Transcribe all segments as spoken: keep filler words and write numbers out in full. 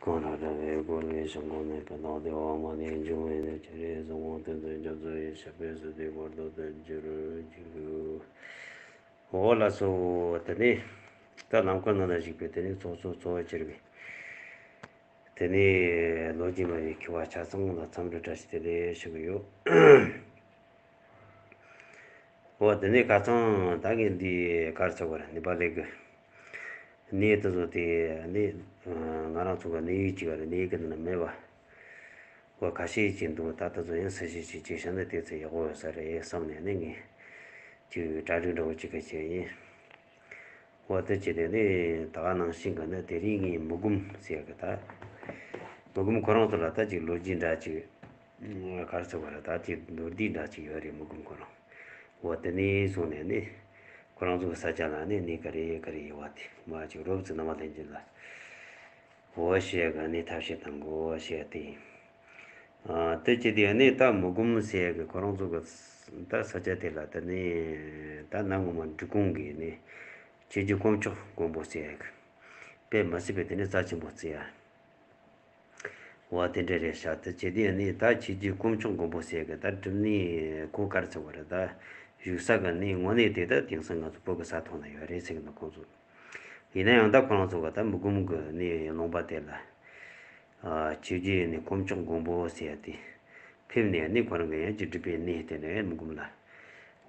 གང་ལ་བཀྲ་བའི་སྒོ་ནས་བྱང་ཁོག་ནས་ཕན་བཏགས་ཏེ། འོག་མ་ནས་འབྱུང་བའི་གནོད་བྱེད་རེ་ཟུང་འོང་དེ་ཚོ་འཇོམས་སོ་ཡི་ཞབས་པད་སྲིད་པའི་འཁོར་དུ་བསྟན་གྱུར་ཅིག། འོ་ལགས་སོ། དེ་ནས་ད་ནམ་མཁའ་ནང་ན་བཞུགས་པའི་དེ་ནས་ཚོགས་གཙོ་གཙོ་བོ་ཅིག་གི་དེ་ནས་ལོ་རྒྱུས་སྨྲ་བའི་མཁས་པ་ཆ་ཚང་ལ་འཚམས་འདྲི་བཀྲ་ཤིས་བདེ་ལེགས་ཞུ་གི་ཡོད། འོ་དེ་ནས་ཁ་སང་ད་ངས་འདི་ག་རེ་ཟེར་དགོས་རེད། ནེ་པ་ལི་གི་གནས་དེ་ཚོ་དེ་ནི་ང་རང་ཚོ་གི་གནས་ཡུལ་གཅིག་རེད། གནས་ཡུལ་གི་ནང་ན་མེད་པ་འོ་ཁ་ཤས་ཅིག་འདུག། ད་དེ་ཚོ་ཡང་སུ་ཞིག་ཅིག་ཅིག་བྱས་ན་དེ་ཚོ་ཡག་པོ་ཡོད་ས་རེད་བསམ་ནས་ནི་ངས་ཅིག་གྲ་སྒྲིག་འདྲ་བོ་ཅིག་གི་བྱས་ཡིན། འོ་དེ་བྱས་ཏེ་ནི་ད་ག་ནང་བཞིན་གི་ནི་དེ་རིང་ངས་མུ་གུམ་ཟེར་གི་ད་མུ་གུམ་ཁོ་རང་ཚོ་ལ་ད་ཅིག་ལོ་རྒྱུས་འདྲ་ཅིག་ག་རེ་ཟེར་དགོས་རེད། ད་ཅིག་མདོར་བསྡུས་འདྲ་ཅིག་ཡོད་རེད། མུ་གུམ་ཁོ་རང་འོ་དེ་ནས་བཟུང་ནས་ནི་ཁོ་རང་ཚོ་གི་ས་ཆ་ལ་ནི་གནས་ག་རེ་ག་རེ་ཡོད་པ་དེ་མ་ཅིག་རོབ་ཙམ་རྣམ་པ་ལྷན་རྒྱས་ལ་འོ་བཤད་གི་ནི་ཐབས་ཤེས་དང་གོ་བཤད་དེ་ཡིན། ཨ་དེ་བྱས་ཏེ་ནི་ད་མུ་གུམ་ཟེར་གི་ཁོ་རང་ཚོ་གི་ད་ས་ཆ་དེ་ལ་ད་ནི་ད་གནའ་སྔོན་མ་འབྲི་གུང་གི་ནི་ཆོས་རྗེ་དཀོན་མཆོག་མགོན་པོ་ཟེར་གི་དཔེ་མི་སྲིད་པའི་དེ་ནི་རྩ་ཆེན་པོ་བརྩི་ཡ། འོ་དེ་འདྲ་རེད་ཤག། དེ་བྱས་དུས་ནི་ད་ཆོས་རྗེ་དཀོན་མཆོག་མགོན་པོ་ཟེར་གི་ད་སྒྲུབ་གནས་ཁོ་ག་རེ་ཟེར་དགོས་རེད། ད་བཞུགས་ས་གི་གནས་དངོས་གནས་དེ་ད་དེང་སང་ང་ཚོ་བོད་ཀྱི་ས་ཐོག་ན་ཡོད་རེད་ཟེར་གི་འདུག་ཁོང་ཚོ། ཡིན་ན་ཡང་ད་ཁོ་རང་ཚོ་གི་ད་མུ་གུམ་གི་གནས་ལུང་པ་དེ་ལ་ཨ་ཆོས་རྗེ་ནི་དཀོན་མཆོག་མགོན་པོ་ཟེར་ཡ་དེ་ཕེབས་ནས་ནི་ཁོ་རང་གི་ཡང་ཅིག་སྒྲུབ་པའི་གནས་དེ་ནས་མུ་གུམ་ལ།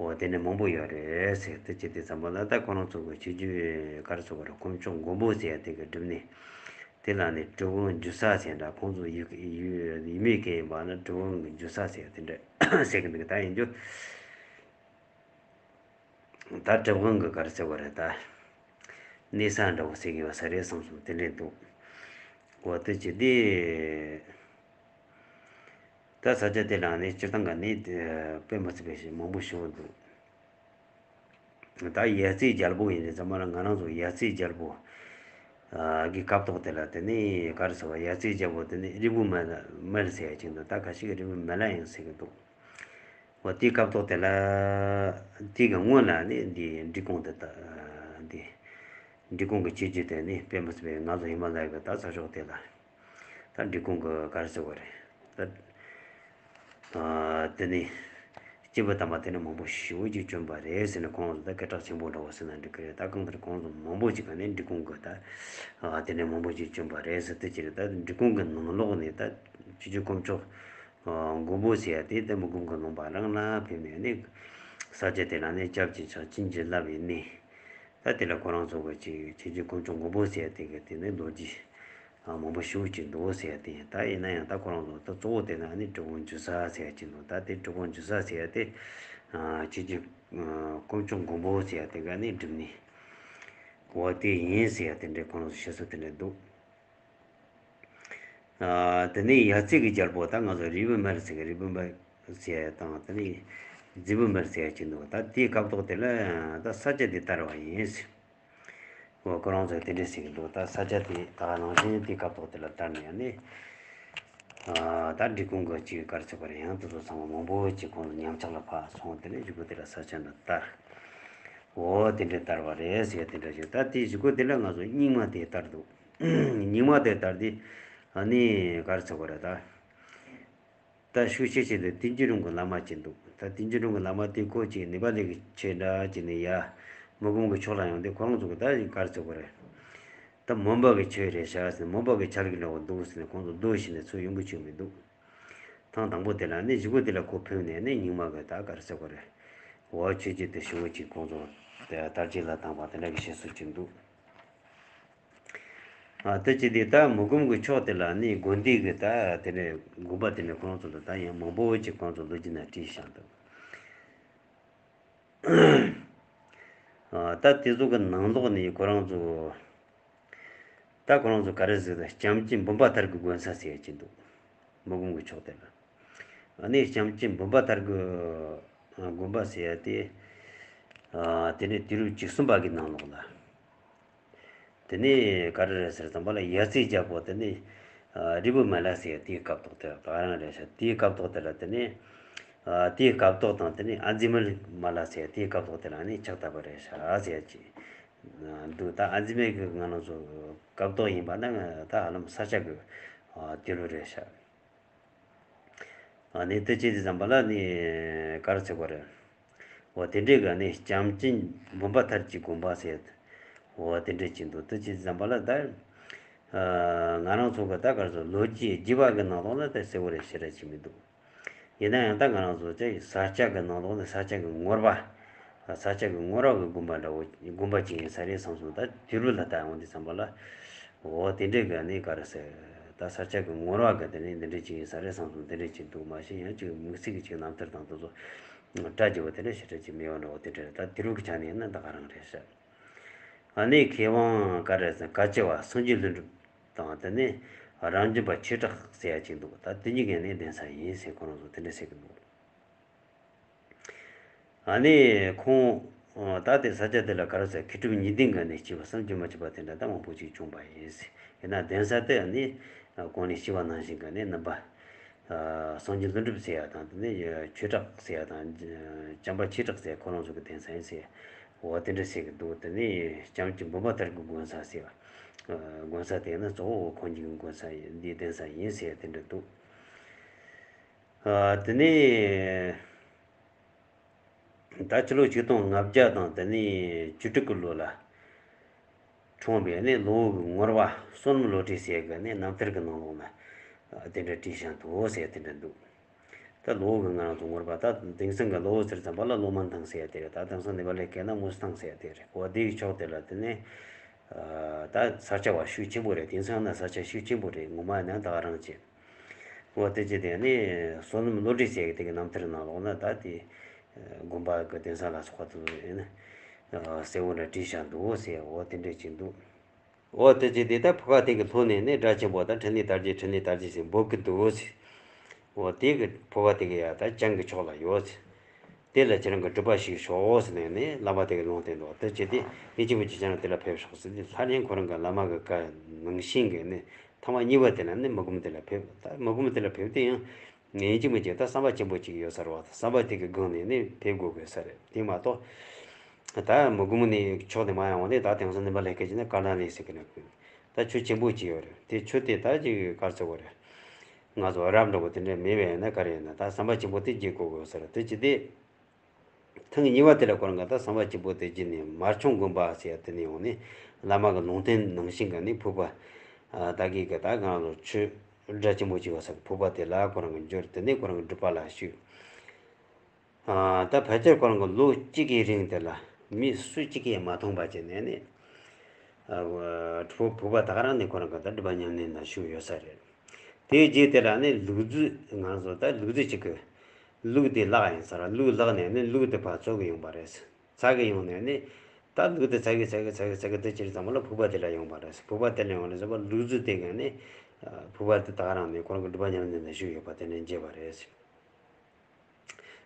འོ་དེ་ནས་མང་པོ་ཡོད་རེད་ཟེར། དེ་བྱས་དུས་ཙམ་པ་ལ་ད་ཁོ་རང་ཚོ་གི་ཆོས་རྗེ་ག་རེ་ཟེར་དགོས་རེད། དཀོན་མཆོག་མགོན་པོ་ཟེར་ཡ་དེ་གི་སྒྲུབ་གནས་དེ་ལ་ནི་གྲི་གུམ་འཇུ་ས་ཟེར་འདྲ། ཁོང་ཚོ་ཡུལ་ཡུལ་ཡུལ་མིའི་སྐད་ཡིན་པ་ན་གྲི་གུམ་གི་འཇུ་ས་ཟེར་ཡ་དེ་འདྲ་ཟེར་གི་འདུག། ད་ཡིན་རྒྱུ་ད་གྲི་གུམ་གི་ག་རེ་ཟེར་དགོས་རེད། ད་གནས་ས་འདྲ་བོ་ཟེར་གི་ཡོད་ས་རེད་བསམ་སོང་། དེ་འདྲས་འདུག། འོ་དེ་བྱས་དུས། ད་ས་ཆ་དེ་ལ་ནི་སྤྱིར་བཏང་གི་གནས་དེ་དཔེ་མི་སྲིད་པའི་ཞིག་མང་པོ་ཞིག་འདུག། ད་ཡ་རྩེའི་རྒྱལ་པོ་ཡིན་ཙང་མ་ལ་ང་རང་ཚོ་ཡ་རྩེའི་རྒྱལ་པོ་གི་སྐབས་ཐོག་དེ་ལ་དེ་ནི་ག་རེ་ཟེར་བ། ཡ་རྩེའི་རྒྱལ་པོ་དེ་ནི་རིལ་བུ་མེ་མེ་ལ་ཟེར་ཡ་ཅིག་འདུག། ད་ཁ་ཤས་ཀྱིས་རིལ་བུ་མེ་ལ་ཡང་ཟེར་གི་འདུག། འོ་དེའི་སྐབས་ཐོག་དེ་ལ་དེ་གི་སྔོན་ལ་ནི་འདི་འབྲི་གུང་དེ་ད་འདི་འབྲི་གུང་གི་ཆོས་བརྒྱུད་དེ་ནི་དཔེ་མི་སྲིད་པའི་ང་ཚོ་ཧི་མ་ལ་ཡ་གི་ད་ས་ཕྱོགས་དེ་ལ། ད་འབྲི་གུང་གི་ག་རེ་ཟེར་བ་རེད། ད་ཨ་དེ་ནི་སྐྱེས་བུ་དམ་པ་དེ་ནི་མང་པོ་ཞེ་པོ་ཅིག་བྱོན་པ་རེད་ཟེར་ནས་ཁོང་ཚོ་ད་སྐད་གྲགས་ཆེན་པོ་འདྲ་བོ་ཟེར་ན་འགྲིག་གི་རེད། ད་གང་ལྟར་ཁོང་ཚོ་མང་པོ་ཅིག་ག་ནས་འབྲི་གུང་གི་ད་ཨ་དེ་ནས་མང་པོ་ཅིག་བྱོན་པ་རེད་ཟེར། དེ་ཅི་རེད། ད་འབྲི་གུང་གི་ནང་ལོགས་ནས་ད་ཆོས་རྗེ་དཀོན་མཆོག་ཨ་མགོན་པོ་ཟེར་ཡ་དེ་ད་མུ་གུམ་གི་ལུང་པ་རང་ལ་ཕེབས་ནས་ནི་ས་ཆ་དེ་ལ་ནི་སྐྱབས་ཀྱི་ཕྱག་བྱིན་གྱིས་བརླབས་པའི་གནས། ད་དེ་ལ་ཁོ་རང་ཚོ་གི་ཅིག་ཆོས་རྗེ་དཀོན་མཆོག་མགོན་པོ་ཟེར་ཡ་དེ་གི་དེ་ནི་ལོ་རྒྱུས་ཨ་མང་པོ་ཞེ་པོ་ཅིག་འདུག་ཟེར་ཡ་དེ་ཡིན། ད་ཡིན་ན་ཡང་ད་ཁོ་རང་ཚོ་ད་གཙོ་བོ་དེ་ན་ནི་གྲི་གུམ་འཇུ་ས་ཟེར་ཡ་ཅིག་འདུག། ད་དེ་གྲི་གུམ་འཇུ་ས་ཟེར་ཡ་དེ་ཨ་ཆོས་རྗེ་ཨ་དཀོན་མཆོག་མགོན་པོ་ཟེར་ཡ་དེ་ག་ནི་སྒྲུབ་གནས་འོ་དེ་ཡིན་ཟེར་ཡ་དེ་འདྲའི་ཁོ་རང་ཚོ་བཤད་སྲོལ་དེ་འདྲ་འདུག། ཨ་དེ་ནས་ཡ་རྩེ་གི་རྒྱལ་པོ་ད་ང་ཚོ་རིལ་བུ་མེ་ལ་ཟེར་གི། རིལ་བུ་མེ་ཟེར་དང་དེ་ནས་རྫི་བུ་མེ་ལ་ཟེར་གྱི་འདུག། ད་དེའི་སྐབས་ཐོག་དེ་ལ་ད་ས་ཆ་དེ་དར་བ་ཡིན་ཟེར། འོ་ཁོ་རང་ཚོས་དེ་འདྲས་ཟེར་གི་འདུག། ད་ས་ཆ་དེ་ད་ག་ནང་བཞིན་དེའི་སྐབས་ཐོག་དེ་ལ་དར་ནས་ནི་ཨ་ད་འབྲི་གུང་གི་ཅིག་ག་རེ་ཟེར་དགོས་རེད། ཡང་དེ་ཚོ་ཚང་མ་མང་པོ་ཅིག་ཁོང་ཚོ་ཉམས་ཆག་ལ་ཕར་སོང་། དེ་ནས་གཞུག་གུ་དེ་ལ་ས་ཆ་འདི་དར། འོ་དེ་འདྲས་དར་བ་རེད་ཟེར། དེ་འདྲ་ཞིག། ད་དེའི་གཞུག་གུ་དེ་ལ་ང་ཚོ་རྙིང་མ་དེ་དར་འདུག། རྙིང་མ་དེ་དར་དུས་ཨ་ནི་ག་རེ་ཟེར་དགོས་རེད། ད་ད་ཤུགས་ཆེ་ཆེ་དེ་དུས་འགྱུར་རུང་གི་བླ་མ་ཅིག་འདུག། ད་དུས་འགྱུར་རུང་གི་བླ་མ་དེ་ཁོ་ཅིག་ནེ་པ་ལི་གི་ཆོས་འདྲ་ཅིག་ནས་ཡ་མུ་གུམ་གི་ཕྱོགས་ལ་ཡོང་དུས་ཁོ་རང་ཚོ་གི་ད་ག་རེ་ཟེར་དགོས་རེད། ད་མོན་པ་གི་ཆོས་རེད་ཤག་ཟེར། མོན་པ་གི་ཆ་ལུགས་འདྲ་བོ་འདུག་ཟེར་ནས་ཁོང་ཚོ་སྡོད་བཞིན་ནས་ཚུར་ཡོང་གི་བཅུག་མི་འདུག། ཐེངས་དང་པོ་དེ་ལ་ནི་གཞུག་གུ་དེ་ལ་ཁོ་ཕེབས་ནས་ནི་རྙིང་མ་གི་ད་ག་རེ་ཟེར་དགོས་རེད། འོ་ཆོས་བརྒྱུད་དེ་ཞེ་པོ་ཅིག་ཁོང་ཚོ་དེ་དར་རྒྱས་ལ་བཏང་བ་དེ་འདྲ་གི་བཤད་སྲོལ་ཅིག་འདུག། ཨ་དེ་བྱས་དུས་ད་མུ་གུམ་གྱི་ཕྱོགས་དེ་ལ་ནི་དགོན་སྡེ་གི་ད་དེ་ནས་དགོན་པ་དེ་ནས་ཁོང་ཚོ་ལ་ད་ཡང་མང་པོ་ཅིག་ཁོང་ཚོ་ལོ་རྒྱུས་ནང་བྲིས་བཞག་འདུག། ཨ་ད་དེ་ཚོ་གི་ནང་ལོགས་ནས་ཁོ་རང་ཚོ་ད་ཁོ་རང་ཚོ་ག་རེ་ཟེར། ད་ལྕམ་སྐྱིད་འབུམ་པ་ཐར་གྱི་དགོན་ས་ཟེར་ཡ་ཅིག་འདུག། མུ་གུམ་གྱི་ཕྱོགས་དེ་ལ། ཨ་ནི་ལྕམ་སྐྱིད་འབུམ་པ་ཐར་གྱི་དགོན་པ་ཟེར་ཡ་དེ་ཨ་དེ་ནས་དུས་རབས་བཅུ་གསུམ་པ་གི་ནང་ལོགས་ལ། དེ་ནས་ག་རེ་རེད་ཟེར་ཙམ་པ་ལ་ཡ་རྩེའི་རྒྱལ་པོ་དེ་ནས་ཨ་རིལ་བུ་མ་ལ་ཟེར་ཡ་དེའི་སྐབས་ཐོག་དེ་ད་ག་རང་རེད་ཤག། དེའི་སྐབས་ཐོག་དེ་ལ་དེ་ནས་ཨ་དེའི་སྐབས་ཐོག་དང་དེ་ནས་ཨ་རྫི་མ་ལ་ཟེར་ཡ་དེའི་སྐབས་ཐོག་དེ་ལ་ནི་ཕྱག་བཏབ་པ་རེད་ཤག་ཟེར་ཡ་ཅིག། འདུག་ད་ཨ་ཛི་མེ་གི་ང་རང་ཚོ་སྐབས་ཐོག་ཡིན་པ་ན་ད་ཧ་ལམ་ས་སྐྱ་གི་དུས་ལོ་རེད་ཤག་ཨ་ནི་དེ་བྱས་དུས་ཙམ་པ་ལ་ནི་ག་རེ་ཟེར་དགོས་རེད། འོ་དེ་འདྲའི་གི་ནི་བྱམས་ཆེན་འབུམ་པ་ཐར་གྱི་དགོན་པ་ཟེར། འོ་དེ་འདྲའི་ཅིག་འདུག་དེ་བྱས་དུས་ཙམ་པ་ལ་ད་ང་རང་ཚོ་གི་ད་ག་རེ་ཟེར་ལོ་རྒྱུས་བརྗོད་པ་གི་ནང་ལོགས་ལ་ད་གསལ་བོ་རེད་ཞེ་དྲག་ཅིག་མི་འདུག་ཡིན་ན་ཡང་ད་ང་རང་ཚོ་ཅིག་ས་སྐྱ་གི་ནང་ལོགས་ནས་ས་སྐྱ་གི་ངོ་བོ། ས་སྐྱ་གི་ངོ་བོ་གི་དགོན་པ་འདྲ་བོ་དགོན་པ་ཅིག་ཡིན་ས་རེད་བསམ་སོང་། ད་དུས་རབས་ལ་ལྟ་ཡོང་དུས་ཙམ་པ་ལ། འོ་དེ་འདྲའི་གི་ནི་ག་རེ་ཟེར། ད་ས་སྐྱ་གི་ངོ་བོ་གི་དེ་ནི་འདི་འདྲའི་ཅིག་ཡིན་ས་རེད་བསམ་སོང་། དེ་འདྲའི་ཅིག་འདུག་མ་གཞི་ཡང་ཅིག་དམིགས་བསལ་གྱི་ཅིག་རྣམ་ཐར་དང་དེ་ཚོ་བཀྲ་རྒྱུ་བོ་དེ་འདྲ་ཞེ་དྲག་ཅིག་མེད་པ་འདྲ་བོ་དེ་འདྲ་རེད། ད་དུས་རབས་ཀྱི་ཆ་ནས་ཡིན་ན་ད་ག་རང་རེད་ཤག་ཨ་ནི་མཁས་དབང་ག་རེ་ཟེར་བཀའ་བཅུ་པ་སངས་རྒྱས་ཀླུ་སྒྲུབ་དང་དེ་ནས་རབ་འབྱམས་པ་ཆོས་གྲགས་ཟེར་ཡ་ཅིག་འདུག་ད་དེ་གཉིས་ཀ་ནི་གདན་ས་ཡིན་ཟེར་ཁོ་རང་ཚོ་དེ་འདྲ་ཟེར་གི་འདུག་ཨ་ནི་ཁོང་ད་དེ་ས་ཆ་དེ་ལ་ག་རེ་ཟེར་མཁས་གྲུབ་གཉིས་ལྡན་གྱི་ནི་སྐྱེས་བུ་བསམ་གྱིས་མི་ཁྱབ་པ་དེ་འདྲ་ད་མང་པོ་ཅིག་བྱུང་བ་ཡིན་ཟེར། ཡིན་ན་གདན་ས་དེ་ནི་གོང་ནས་ཞུས་པ་ནང་བཞིན་གྱི་ནི་རྣམ་པ། སངས་རྒྱས་ཀླུ་སྒྲུབ་ཟེར་ཡ་དང་དེ་ནས་ཆོས་གྲགས་ཟེར་ཡ་དང་བྱམས་པ་ཆོས་གྲགས་ཟེར་ཁོ་རང་ཚོ་གི་གདན་ས་ཡིན་ཟེར། འོ་དེ་འདྲ་ཟེར་གི་འདུག་དེ་ནས་བྱམས་ཀྱི་འབུམ་པ་ཐར་གྱི་དགོན་ས་ཟེར་བ། དགོན་ས་དེ་ནི་གཙོ་བོ་ཁོང་གི་དགོན་ས་ཡིན། འདིའི་གདན་ས་ཡིན་ཟེར་དེ་འདྲ་འདུག་དེ་ནས་ད་ཕྱི་ལོ་ཆིག་སྟོང་ལྔ་བརྒྱ་དང་དེ་ནས་བཅུ་དྲུག་གི་ལོ་ལ། འཁྲུངས་པའི་ནི་ལོ་གི་ངོར་པ་བསོད་ནམས་བློ་གྲོས་ཟེར་གི་ནི་རྣམ་ཐར་གི་ནང་ལོགས་ན་དེ་འདྲ་བྲིས་བཞག་འདུག་ཟེར་དེ་འདྲ་འདུག་ད་ལོ་གི་ང་རང་ཚོ་ངོར་པ་ད་དེང་སང་གི་ལོ་ཟེར་ཙམ་པ་ལ་ལོ་མ་འདང་ཟེར་དེ་རེད། ད་དེང་སང་ནེ་པ་ལའི་སྐད་ན་མུ་སི་ཐང་ཟེར་དེ་རེད། འོ་དེའི་ཕྱོགས་དེ་ལ་དེ་ནི་ད་ས་ཆ་བ་ཤུགས་ཆེན་པོ་རེད། དེང་སང་ན་ས་ཆ་ཤུགས་ཆེན་པོ་རེད། ངོ་མ་ནང་ད་ག་རང་བྱེད། འོ་དེ་ཅི་དེ་ནི་བསོད་ནམས་བློ་གྲོས་ཟེར་གི་དེ་གི་རྣམ་ཐར་ནང་ལོགས་ན་ད་དེ་དགོན་པ་གི་གདན་ས་ལ་སོགས་པ་དེ་ཚོ་ཡིན་ན་གསལ་བོ་འདྲ་བྲིས་བཞག་འདུག་ཟེར། འོ་དེ་འདྲ་ཅིག་འདུག་འོ་དེ་ཅི་དེ་ད་ཕུ་ཁ་དེ་གི་ལྷོ་ནས་ནི་སྒྲ་ཆེན་པོ་དང་འཕྲིན་ལས་དར་རྒྱས་འཕྲིན་ལས་དར་རྒྱས་ཟེར་འབོད་གི་འདུག་ཟེར། འོ་དེ་གི་ཕུ་ཁ་དེ་གི་ཡ་ད་བྱང་གི་ཕྱོགས་ལ་ཡོད་ཟེར། དེ་ལ་ཁྱེད་རང་གི་སྒྲུབ་པ་ཞིག་ཤོག་ཟེར་ནས་ནི་བླ་མ་དེ་གི་ལུང་བསྟན་འདུག་དེ་ཅི་དེ་ཡིན་གཅིག་མིན་གཅིག་ཁྱེད་རང་དེ་ལ་ཕེབས་ཤོག་ཟེར་དེ་སླར་ཡང་ཁོ་རང་གི་བླ་མ་གི་བཀའ་ནང་བཞིན་གི་ནི་ཐེངས་མ་གཉིས་པ་དེ་ལ་ནི་མི་གུམ་དེ་ལ་ཕེབས། ད་མི་གུམ་དེ་ལ་ཕེབས་དེ་ཡང་ཡིན་གཅིག་མིན་གཅིག་ད་བསམ་པ་ཆེན་པོ་གཅིག་ཡོད་ས་རེད་བ། ད་བསམ་པ་དེ་གི་སྒང་ནས་ནི་ཕེབས་དགོས་དགོས་ས་རེད། དེ་མ་གཏོགས་ད་མི་གུམ་ནི་ཕྱོགས་དེ་མ་ཡོང་བ་ནི་ད་དེང་སང་ནི་མ་ལས་ཀ་ཅིག་ན་དཀར་ནག་ལས་ཟེར་གི་ན་ད་ཆུ་ཆེན་པོ་གཅིག་ཡོད་རེད། དེ་ཆུ་དེ་ད་ཅིག་གར་ཚོ་གོ་རེད། ང་ཚོ་རབ་འདྲ་པོ་དེ་འདྲ་མེད་པས་ན་ག་རེ་ཡིན་ན་ད་བསམ་པ་ཆེན་པོ་དེ་བརྗེད་དགོས་དགོས་ས་རེད། དེ་ཅི་སྟེ། ཐེངས་གཉིས་པ་དེ་ལ་ཁོ་རང་ག་ད་བསམ་པ་ཆེན་པོ་དེ་བརྗེད་ནས་མར་ཆུང་དགོན་པ་ཟེར་ཡ་དེ་ནས་ཡོང་ནས་བླ་མ་གི་ལུང་བསྟན་ནང་བཞིན་ག་ནས་ཕུག་པ། ད་གི་ག་ད་གང་ལོ་ཆོས་སྒྲ་ཆེན་པོ་བྱེད་པ་ས་ཕུག་པ་དེ་ལ་ཁོ་རང་གི་འབྱོར། དེ་ནས་ཁོ་རང་གི་སྒྲུབ་པ་ལ་ཞུགས། ད་ཕལ་ཆེར་ཁོ་རང་གི་ལོ་གཅིག་གི་རིང་དེ་ལ་མི་སུ་གཅིག་གིས་མ་མཐོང་བ་བྱས་ནས་ནི། ཕུ་ཕུག་པ་ད་ག་རང་ནས་ཁོ་རང་གི་ད་སྒྲུབ་པ་ཉམས་ལེན་ལ་ཞུགས་ཡོད་ས་རེད། དེའི་རྗེས་དེ་ལ་ནི་ལུག་རྫི་ང་ཚོ་ད་ལུག་རྫི་གཅིག་གི་ལུག་དེ་བརླག་ཡིན་ས་ར། ལུག་བརླག་ནས་ནི་ལུག་དེ་ཕར་འཚོལ་གི་ཡོང་པ་རེད། འཚོལ་གི་ཡོང་ནས་ནི་ད་ལུག་དེ་འཚོལ་གི་འཚོལ་གི་འཚོལ་གི་འཚོལ་གི་དེ་ཕྱིར་ཚང་མ་ལ་ཕུག་པ་དེ་ལ་ཡོང་པ་རེད། ཕུག་པ་དེ་ལ་ཡོང་ནས་ཟེར་བ་ལུག་རྫི་དེ་ག་ནི་ཕུག་པ་དེ་ད་ག་རང་ནས་ཁོ་རང་གི་སྒྲུབ་པ་ཉམས་ལེན་ལ་ཞུགས་ཡོད་པ་དེ་ནས་མཇལ་བ་རེད།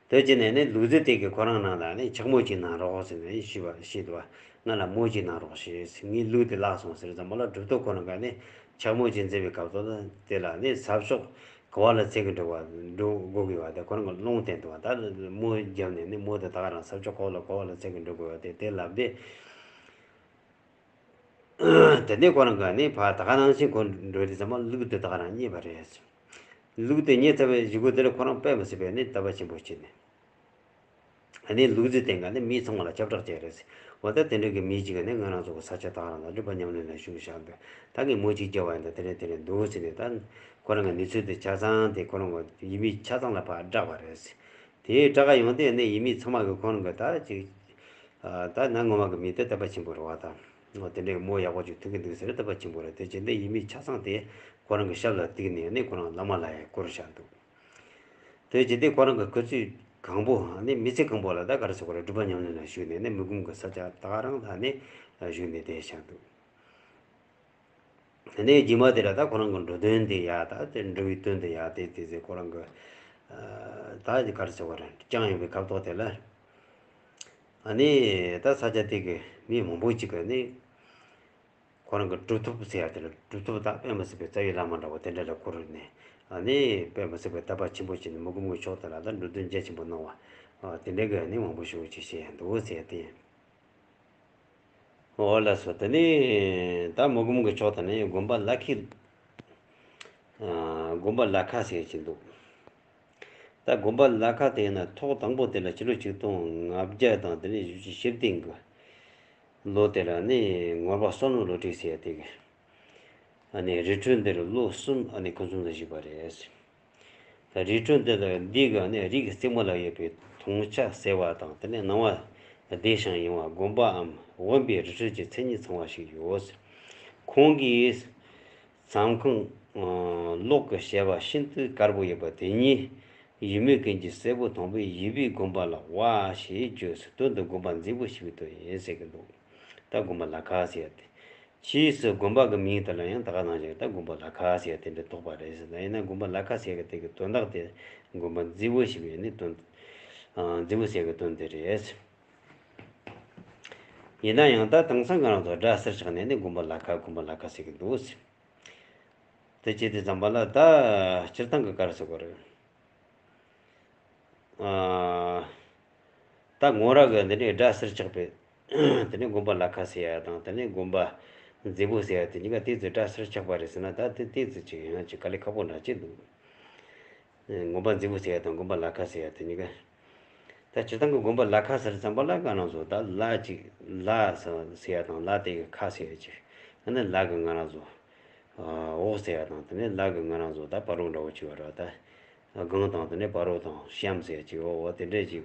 དེ་བྱས་ནས་ནི་ལུག་རྫི་དེ་གིས་ཁོ་རང་རང་ལ་ནི་ཕྱག་མོ་ཅིག་གནང་རོགས་ཟེར་ནས་ཞུས་པ་ཞུས་འདུག་བ། ང་ལ་མོ་ཅིག་གནང་རོགས་ཞེས། ངའི་ལུག་དེ་བརླག་སོང་ཟེར་ཙམ་པ་ལ་གྲུབ་ཐོབ་ཁོ་རང་ག་ནི་ཕྱག་མོ་ཅིག་མཛད་པའི་སྐབས་སུ་དེ་ལ་ནི་ཟབ་ཕྱོགས་ག་བ་ལ་འཚོལ་གི་འགྲོ་བ་འགྲོ་དགོས་ཀྱི་བ་དེ་ཁོ་རང་གི་ལུང་བསྟན་འདུག་བ། ད་མོ་བརྒྱབ་ནས་ནི་མོ་དེ་ད་ག་རང་ཟབ་ཕྱོགས་ག་བ་ལ་ག་བ་ལ་འཚོལ་གི་འགྲོ་དགོས་བ་དེ་དེ་ལབ་སྟེ། དེ་ནས་ཁོ་རང་གིས་ནི་ཕར་ད་ག་ནང་བཞིན་ཁོ་འགྲོ་དུས་ཙམ་པ་ལུག་དེ་ད་ག་རང་རྙེད་པ་རེད། ལུག་དེ་རྙེད་ཚར་བའི་གཞུག་གུ་དེ་ལ་ཁོ་རང་དཔེ་མི་སྲིད་པའི་ནི་དད་པ་ཆེན་པོ་བྱས་ནས། ཨ་ནི་ལུག་རྫི་དེ་ག་ནི་མི་ཚང་མ་ལ་ཁྱབ་བསྒྲགས་བྱས་རེད། འོ་ད་དེ་འདྲ་གི་མི་གཅིག་གིས་ནི་ང་རང་ཚོ་གི་ས་ཆ་ད་ག་རང་ལ་སྒྲུབ་པ་ཉམས་ལེན་ལ་ཞུགས་བཞག་འདུག་ད་ངས་མོ་གཅིག་བརྒྱབ་པ་ཡིན་ད་དེ་འདྲ་དེ་འདྲ་འདུག་ཟེར་ནས་ད་ཁོ་རང་གི་གནས་ཚུལ་དེ་ཆ་ཚང་དེ་ཁོ་རང་གི་ཡུལ་མི་ཆ་ཚང་ལ་ཕར་བསྒྲགས་པ་རེད། དེའི་དྲ་ག་ཡོང་དུས་ནི་ཡུལ་མི་ཚང་མ་གིས་ཁོ་རང་གི་ད་ཅིག་ད་ན་ངོ་མ་གི་མི་དེ་དད་པ་ཆེན་པོ་རེད་བ་དང་། འོ་དེ་འདྲའི་མོ་ཡག་པོ་ཅིག་ཐུག་གི་འདུག་ཟེར་དད་པ་ཆེན་པོ་རེད། དེ་བྱས་ཏེ་ཡུལ་མི་ཆ་ཚང་དེ་ཁོ་རང་གི་ཞབས་ལ་གཏུགས་ནས་ནི་ཁོ་རང་བླ་མ་ལ་ཡང་བསྐོས་བཞག་འདུག་དེ་བྱས་ཏེ་ཁོ་རང་གི་སྐུ་ཚེ་གང་པོ་ནི་མི་ཚེ་གང་པོ་ལ་ད་ག་རེ་ཟེར་དགོས་རེད། སྒྲུབ་པ་ཉམས་ལེན་ལ་ཞུགས་ནས་ནི་མི་གུམ་གི་ས་ཆ་ད་ག་རང་ལ་ནི་བཞུགས་ནས་བསྡད་བཞག་འདུག་དེ་ནས་རྗེས་མ་དེ་ལ་ད་ཁོ་རང་གི་འགྲོ་དོན་དེ་ཡ་ད་དེ་འགྲོ་བའི་དོན་དེ་ཡ་དེ་དེ་ཚེ་ཁོ་རང་གི་ད་དེ་ག་རེ་ཟེར་བ་རེད། བསྐྱངས་ཡོད་པའི་སྐབས་ཐོག་དེ་ལ་ཨ་ནི་ད་ས་ཆ་དེ་གི་མི་མང་པོ་ཅིག་གིས་ནི་ཁོ་རང་གི་གྲུབ་ཐོབ་ཟེར་ཡ་དེ་ལ་གྲུབ་ཐོབ་ད་དཔེ་མི་སྲིད་པའི་རྩ་བའི་བླ་མ་འདྲ་བོ་དེ་འདྲ་ལ་བསྐོས་ནས་ཨ་ནི་དཔེ་མི་སྲིད་པའི་དད་པ་ཆེན་པོ་བྱས་ནས་མི་གུམ་གི་ཕྱོགས་དེ་ལ་ད་འགྲོ་དོན་རྒྱ་ཆེན་པོ་གནང་བ་དེ་འདྲ་གི་ནི་མང་པོ་ཞེ་པོ་ཅིག་བཤད་ཡ་འདུག་ཟེར་ཡ་དེ་ཡིན། འོ་ལགས་སོ། དེ་ནས་ད་མུ་གུམ་གྱི་ཕྱོགས་དེ་ནས་དགོན་པ་ལ་ཁའི། ཨ། དགོན་པ་ལ་ཁ་ཟེར་གྱི་འདུག་ད་དགོན་པ་ལ་ཁ་དེ་ཡིན་ན་ཐོག་དང་པོ་དེ་ལ་ཕྱི་ལོ་ཆིག་སྟོང་ལྔ་བརྒྱ་དང་དེ་ནས་བཞི་བཅུ་ཞེ་བདུན་གི་ལོ་དེ་ལ་ནི་ངོར་པ་བསོད་ནམས་བློ་གྲོས་ཟེར་ཡ་དེ་གི། ཨ་ནི་རི་ཁྲོད་འདིར་ལོ་གསུམ་ཨ་ནི་སྐུ་མཚམས་ལ་བཞུགས་པ་རེད། རི་ཁྲོད་འདི་ལ་འདི་ག་ནི་རིའི་རྩེ་མོ་ལ་ཡོད་པའི་དུང་ཆ་གསལ་བ་དང་དེ་ནས་སྣང་བ་བདེ་ཞིང་ཡངས་པ་དགོན་པའམ་དབེན་པའི་རི་ཁྲོད་ཀྱི་མཚན་ཉིད་ཚང་བ་ཞིག་ཡོད། ཁོང་གིས་མཚམས་ཁང་ལོགས་ཀྱི་བྱ་བ་ཤིན་ཏུ་དཀར་པོ་ཡོད་པ་དེ་ཉིད་ཡིད་མོས་ཀུན་གྱི་སྲས་པོ་དང་པོས་ཡིད་བུའི་དགོན་པ་ལ་ཝ་ཞེས་བརྗོད་སོ། དོན་དུ་དགོན་པ་མཛེས་པོ་ཞེས་པའི་དོན་ཡིན་ཟེར་གྱི་འདུག་ད་དགོན་པ་ལ་ཁ་ཟེར་ཡ་དེ། ཕྱིས་སུ་དགོན་པ་གི་མིང་དེ་ལ་ཡང་ད་ག་ནང་བཞིན་ད་དགོན་པ་ལ་ཁ་ཟེར་ཡ་དེ་འདྲ་ཐོགས་པ་རེད་ཟེར་ན། ཡིན་ན་དགོན་པ་ལ་ཁ་ཟེར་གི་དེ་གི་དོན་དག་དེ་དགོན་པ་མཛེས་པོ་ཞེས་པའི་ནི་དོན། ཨ། མཛེས་པོ་ཟེར་གི་དོན་དེ་རེད། ཡིན་ན་ཡང་ད་དེང་སང་ང་རང་ཚོ་སྒྲ་ཟུར་ཆག་ནས་ནི་དགོན་པ་ལ་ཁ་དགོན་པ་ལ་ཁ་ཟེར་གི་འདུག་ཟེར། དེ་བྱས་དུས་ཙམ་པ་ལ་ད་སྤྱིར་བཏང་གི་ག་རེ་ཟེར་དགོས་རེད། ཨ། ད་ངོ་ར་གི་འདི་ནས་སྒྲ་ཟུར་ཆག་པའི་དེ་ནས་དགོན་པ་ལ་ཁ་ཟེར་ཡ་དང་དེ་ནས་དགོན་པ་མཛེས་པོ་ཟེར་ཡ་དེ་གཉིས་ཀ་ཏོག་ཙམ་སྒྲ་ཟུར་ཆག་པ་རེད་ཟེར་ན། ད་དེ་ཏོག་ཙམ་ཅིག་ཡང་ཅིག་དཀའ་ལས་ཁག་པོ་འདྲ་ཅིག་འདུག་དགོན་པ་མཛེས་པོ་ཟེར་ཡ་དང་དགོན་པ་ལ་ཁ་ཟེར་ཡ་དེ་གཉིས་ཀ། ད་སྤྱིར་བཏང་གི་དགོན་པ་ལ་ཁ་ཟེར་ཙམ་པ་ལ་ང་རང་ཚོ་ད་ལ་ཅིག་ལ་ཟེར་ཡ་དང་ལ་དེ་གི་ཁ་ཟེར་ཡ་ཅིག་ཨ་ནི་ལ་གི་ང་རང་ཚོ་འོག་ཟེར་ཡ་དང་དེ་ནས་ལ་གི་ང་རང་ཚོ་ད་བར་རོ་འདྲ་བོ་ཅིག་ཡོད་རེད། ད་སྒང་དང་དེ་ནས་བར་རོ་དང་གཤམ་ཟེར་ཡ་ཅིག་འོ་འོ་དེ་འདྲས་ཅིག་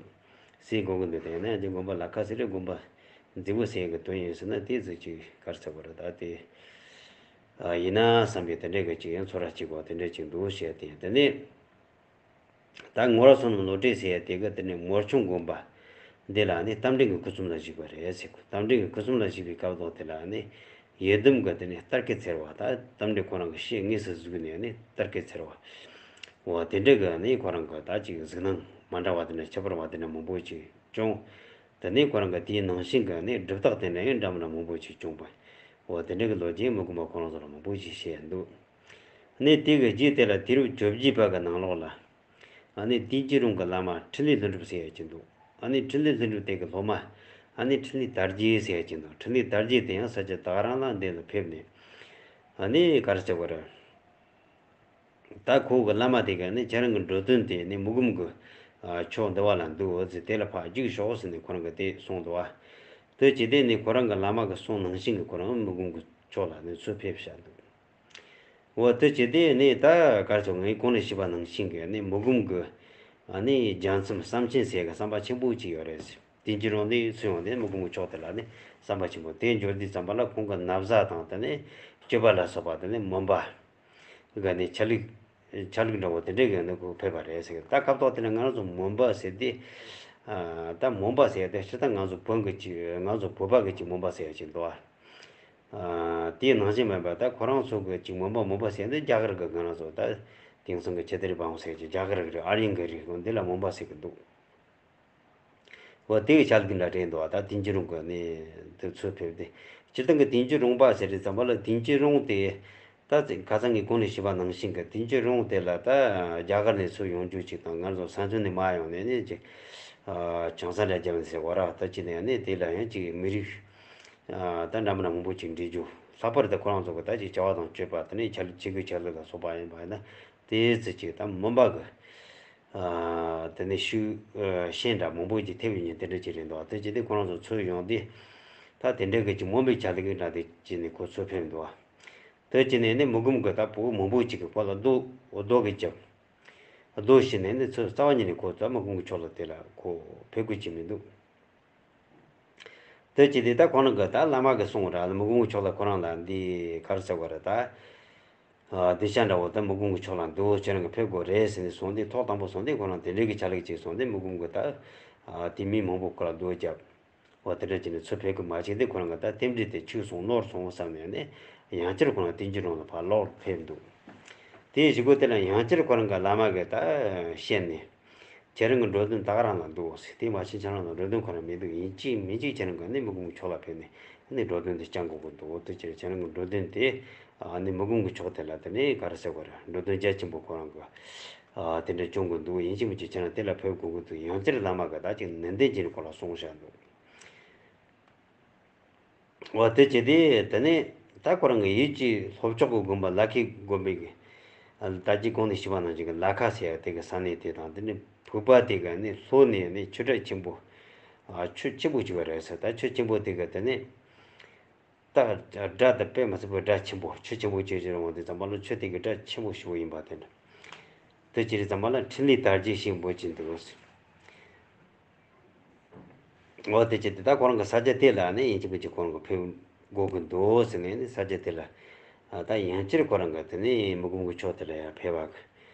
ཟེར་དགོས་ཀྱི་འདུག་དེ་ཡིན་ན་དེ་དགོན་པ་ལ་ཁ་ཟེར་རེད། དགོན་པ་མཛེས་པོ་ཟེར་ཡ་གི་དོན་ཡིན་ཟེར་ན་དེ་ཟིག་ཅིག་ག་རེ་ཟེར་དགོས་རེད། ད་དེ་ཡིན་ན་བསམ་པའི་དེ་འདྲས་གི་ཅིག་ཡང་ཚོར་བ་ཅིག་གོ་དེ་འདྲས་ཅིག་འདུག་བཤད་དེ་དེ་ནས། ད་ངོར་བསོད་ནམས་བློ་གྲོས་ཟེར་ཡ་དེ་གི་དེ་ནས་མོར་ཆུང་དགོན་པ་འདི་ལ་ནི་རྟ་མགྲིན་གྱི་སྐུ་མཚམས་ལ་བཞུགས་པ་རེད་ཟེར་གོ། རྟ་མགྲིན་གྱི་སྐུ་མཚམས་ལ་བཞུགས་པའི་སྐབས་ཐོག་དེ་ལ་ནི་ཡི་དམ་གྱི་དེ་ནས་རྟ་སྐད་འཚེར་བ། ད་རྟ་མགྲིན་ཁོ་རང་གི་ཕྱི་དངོས་སུ་བཞུགས་ནས་ནི་རྟ་སྐད་འཚེར་བ། འོ་དེ་འདྲ་གི་ནི་ཁོ་རང་གི་ད་ཅིག་གཟིགས་སྣང་མ་འདྲ་བ་དེ་འདྲ་ཁྱད་པར་བ་དེ་འདྲ་མང་པོ་ཅིག་བྱུང་། དེ་ནས་ཁོ་རང་གི་དེའི་ནང་བཞིན་གྱི་ནི་སྒྲུབ་རྟགས་དེ་འདྲ་ཡང་འདྲ་མི་འདྲ་མང་པོ་ཅིག་བྱུང་བ། འོ་དེ་འདྲ་གི་ལོ་རྒྱུས་མི་དགོས་པ་ཁོ་རང་ཚོ་ལ་མང་པོ་ཅིག་བཤད་འདུག་ནས་དེ་གི་རྗེས་དེ་ལ་དུས་རབས་བཅོ་བརྒྱད་པ་གི་ནང་ལོགས་ལ། ཨ་ནི་བསྟན་སྐྱིད་རོང་གི་བླ་མ་འཕྲིན་ལས་ལྷུན་གྲུབ་ཟེར་ཡ་ཅིག་འདུག་ཨ་ནི་འཕྲིན་ལས་ལྷུན་གྲུབ་དེ་གི་སློབ་མ། ཨ་ནི་འཕྲིན་ལས་དར་རྒྱས་ཟེར་ཡ་ཅིག་འདུག་འཕྲིན་ལས་དར་རྒྱས་དེ་ཡང་ས་ཆ་ད་ག་རང་ལ་འདི་ལ་ཕེབས་ནས། ཨ་ནི་ག་རེ་ཟེར་དགོས་རེད། ད་ཁོ་གི་བླ་མ་དེ་གི་ནི་ཁྱེད་རང་གི་འགྲོ་དོན་དེ་ནི་མུ་གུམ་གི་ཕྱོགས་འདི་བ་ལ་འདུག་འོ་ཟེར། དེ་ལ་ཕར་རྒྱུགས་ཤོག་ཟེར་ནས་ཁོ་རང་གི་དེ་གསུངས་འདུག་བ། དེ་བྱས་དེ་ནི་ཁོ་རང་གི་བླ་མ་གི་གསུང་ནང་བཞིན་གི་ཁོ་རང་མུ་གུམ་གི་ཕྱོགས་ལ་ནི་ཚུར་ཕེབས་བཞག་འདུག་འོ་དེ་བྱས་དེ་ནི་ད་གར་ཚོ་ངས་གོང་ནས་ཞུས་པ་ནང་བཞིན་གི་ནི་མུ་གུམ་གི་ཨ་ནི་རྒྱལ་མཚམས་བསམ་ཆེན་ཟེར་གི་བསམ་པ་ཆེན་པོ་ཅིག་ཡོད་རེད་ཟེར། དེ་ཕྱིར་རང་དེ་ཚུར་ཡོང་དེ་མུ་གུམ་གི་ཕྱོགས་དེ་ལ་ནི་བསམ་པ་ཆེན་པོ་དེ་འབྱོར་དུས་ཙམ་པ་ལ་ཁོང་གི་ན་བཟའ་དང་དེ་ནི་སྤྱོད་པ་ལ་སོགས་པ་དེ་ནི་མོན་པ་གི་ནི་ཆ་ལུགས་ཆ་ལུགས་འདྲ་བོ་དེ་འདྲས་གི་ནི་ཁོ་ཕེབས་པ་རེད་ཟེར་གི། ད་སྐབས་ཐོག་དེ་ནི་ང་རང་ཚོ་མོན་པ་ཟེར་དེ། ཨ། ད་མོན་པ་ཟེར་དེ་སྤྱིར་བཏང་ང་ཚོ་བོན་གི་ཅིག་ང་ཚོ་བོད་པ་གི་ཅིག་མོན་པ་ཟེར་ཡ་ཅིག་འདུག་ཨ། ཨ། དེའི་ནང་བཞིན་མིན་པ་ད་ཁོ་རང་ཚོ་གི་ཅིག་མོན་པ་མོན་པ་ཟེར་འདི་རྒྱ་གར་གི་ང་རང་ཚོ་ད་དེང་སང་གི་ཆེ་ཏེ་རི་བང་ཟེར་གྱི་རྒྱ་གར་གི་ཨ་རིའི་གི་རིགས་འདི་ལ་མོན་པ་ཟེར་གི་འདུག་འོ་དེ་གི་ཆ་ལུགས་འདྲ་འདྲ་འདུག་ད་དེ་ཕྱིར་རང་གི་ནི་དེ་ཚུར་ཕེབས་ཏེ། སྤྱིར་བཏང་གི་དེ་ཕྱིར་རོང་པ་ཟེར་དུས་ཙམ་པ་ལ་དེ་ཕྱིར་རོང་དེ་ད་ཁ་སང་གི་གོང་ནས་ཞུས་པ་ནང་བཞིན་གི་དེ་ཕྱིར་རོང་དེ་ལ་ད་རྒྱ་གར་ནས་ཚུར་ཡོང་རྒྱུ་ཅིག་དང་ང་ཚོ་ས་མཚམས་ནས་མར་ཡོང་ནས་ནི་ཅིག་ཨ། བྱང་ས་འདྲ་རྒྱབ་ནས་ཟེར་བ་ར། ད་ཅི་ནས་ནི་དེ་ལ་ཡང་ཅིག་མི་རིགས་ཨ། ད་འདྲ་མི་འདྲ་མང་པོ་ཅིག་འདྲེས་རྒྱུ། ལྷག་པར་དུ་ཁོ་རང་ཚོ་གི་ད་ཅིག་བྱ་བ་དང་སྤྱོད་པ་དེ་ནས་ཆ་ལུགས་ཆས་གོས་ཆ་ལུགས་ལ་སོགས་པ་ཡིན་པ་ཡིན་ན་དེ་ཚོ་ཅིག་ད་མོན་པ་གི་ཨ། དེ་ནས་ཤུགས་ཨ། ཤན་འདྲ་མང་པོ་ཅིག་ཐེབས་ཡོད་མཁན་དེ་འདྲ་ཅིག་རེད་འདུག་དེ་ཅི་སྟེ་ཁོ་རང་ཚོ་ཚུར་ཡོང་དུས་ད་དེ་འདྲ་གི་ཅིག་མོན་པའི་ཆ་ལུགས་འདྲ་དེ་ཅི་ནས་ཁོ་ཚུར་ཕེབས་འདུག་དེ་ཅི་ནས་ནི་མུ་གུམ་གི་ད་བུ་མང་པོ་ཅིག་གི་ཁོ་ལ་རྡོ་རྡོ་གི་རྒྱབ། རྡོ་བྱིན་ནས་ནི་ཚུར་རྩ་བ་ཉིད་ནས་ཁོ་ད་མུ་གུམ་གི་ཕྱོགས་ལ་དེ་ལ་ཁོ་ཕེབས་དགོས་ཀྱི་མི་འདུག་དེ་ཅི་སྟེ་ད་ཁོ་རང་གི་ད་བླ་མ་གི་གསུང་ར་ལ་མུ་གུམ་གི་ཕྱོགས་ལ་ཁོ་རང་ལ་འདི་ག་རེ་ཟེར་བ་རེད་ད། ཨ། དེ་ཤ་འདྲ་བོ་ད་མུ་གུམ་གི་ཕྱོགས་ལ་འདུག་ཁྱེད་རང་གི་ཕེབས་དགོས་རེད་ཟེར་ནས་སོང་སྟེ་ཐོག་དང་པོ་སོང་སྟེ་ཁོ་རང་དེ་འདྲའི་གི་ཆ་ལུགས་ཅིག་སོང་སྟེ་མུ་གུམ་གི་ད་ཨ། དེ་མི་མང་པོ་ཁོ་ལ་རྡོ་བརྒྱབ། འོ་དེ་འདྲ་བྱས་ནས་ཚུར་ཕེབས་དགོས་མ་བྱས་ཏེ་ཁོ་རང་གི་ད་རྟེན་འབྲེལ་དེ་འཆུག་སོང་ནོར་སོང་བསམ་ནས་ནི་ཡང་བསྐྱར་ཁོ་རང་དེ་ཕྱིར་རོང་ལ་ཕར་ལོག་ཕེབས་འདུག་དེའི་གཞུག་གུ་དེ་ལ་ཡང་བསྐྱར་ཁོ་རང་གི་བླ་མ་གིས་ད་བཤད་ནས། ཁྱེད་རང་གི་འགྲོ་དོན་ད་ག་རང་ལ་འདུག་ཟེར། དེ་མ་ཕྱིན་ཁྱེད་རང་ལ་འགྲོ་དོན་ཁོ་རང་མི་འདུག་ཡིན་གཅིག་མིན་གཅིག་ཁྱེད་རང་གི་ནི་མུ་གུམ་གི་ཕྱོགས་ལ་ཕེབས་ནས་ནི་འགྲོ་དོན་དེ་བསྐྱང་དགོས་ཀྱི་འདུག་དེ་ཕྱིར་ཁྱེད་རང་གི་འགྲོ་དོན་དེ་ནི་མུ་གུམ་གི་ཕྱོགས་དེ་ལ་དེ་ནི་ག་རེ་ཟེར་དགོས་རེད། འགྲོ་དོན་རྒྱ་ཆེན་པོ་ཁོ་རང་གི་དེ་འདྲ་སྐྱོང་དགོས་འདུག་ཡིན་གཅིག་མིན་གཅིག་ཁྱེད་རང་དེ་ལ་ཕེབས་དགོས་ཀྱི་འདུག་ཡང་བསྐྱར་བླ་མ་གིས་ད་ཅིག་ནན་ཏན་བྱས་ནས་ཁོ་ལ་གསུངས་བཞག་འདུག་འོ་དེ་བྱས་ཏེ་དེ་ནས་ད་ཁོ་རང་གི་ཡུལ་གྱི་ལྷོ་ཕྱོགས་ཀྱི་དགོན་པ་ལ་ཁའི་དགོན་པའི་གི་ད་ཅི་གོང་ནས་ཞུས་པ་ནང་བཞིན་གྱི་ལ་ཁ་ཟེར་ཡ་དེ་གི་ས་གནས་དེ་དང་དེ་ནས་ཕུག་པ་དེ་གི་ནས་ལྷོ་ནས་ནས་ཆུ་སྒྲ་ཆེན་པོ། ཨ་ཆུ་ཆེན་པོ་ཅིག་ཡོད་རེད་ཟེར། ད་ཆུ་ཆེན་པོ་དེ་གི་དེ་ནས་ད་སྒྲ་དེ་དཔེ་མི་སྲིད་པའི་སྒྲ་ཆེན་པོ་ཆུ་ཆེན་པོ་ཅིག་ཡོད་རེད། འོང་དུས་ཙམ་པ་ལ་ཆུ་དེ་གི་སྒྲ་ཆེན་པོ་ཞིག་ཡིན་པ་དེ་འདྲ། དེ་ཅི་རེད་ཙམ་པ་ལ་འཕྲིན་ལས་དར་རྒྱས་ཤིག་འབོད་ཀྱིན་འདུག་འོ་དེ་ཅི་དེ་ད་ཁོ་རང་གི་ས་ཆ་དེ་ལ་ནི་ཡིན་གཅིག་མིན་གཅིག་ཁོ་རང་གི་ཕེབས་དགོས་ཀྱི་འདུག་ཟེར་ནས་ནི་ས་ཆ་དེ་ལ་ཨ་ད་ཡང་སྤྱིར་ཁོ་རང་གི་དེ་ནི་མུ་གུམ་གྱི་ཕྱོགས་དེ་ལ་ཡང་ཕེབས་པ་གི་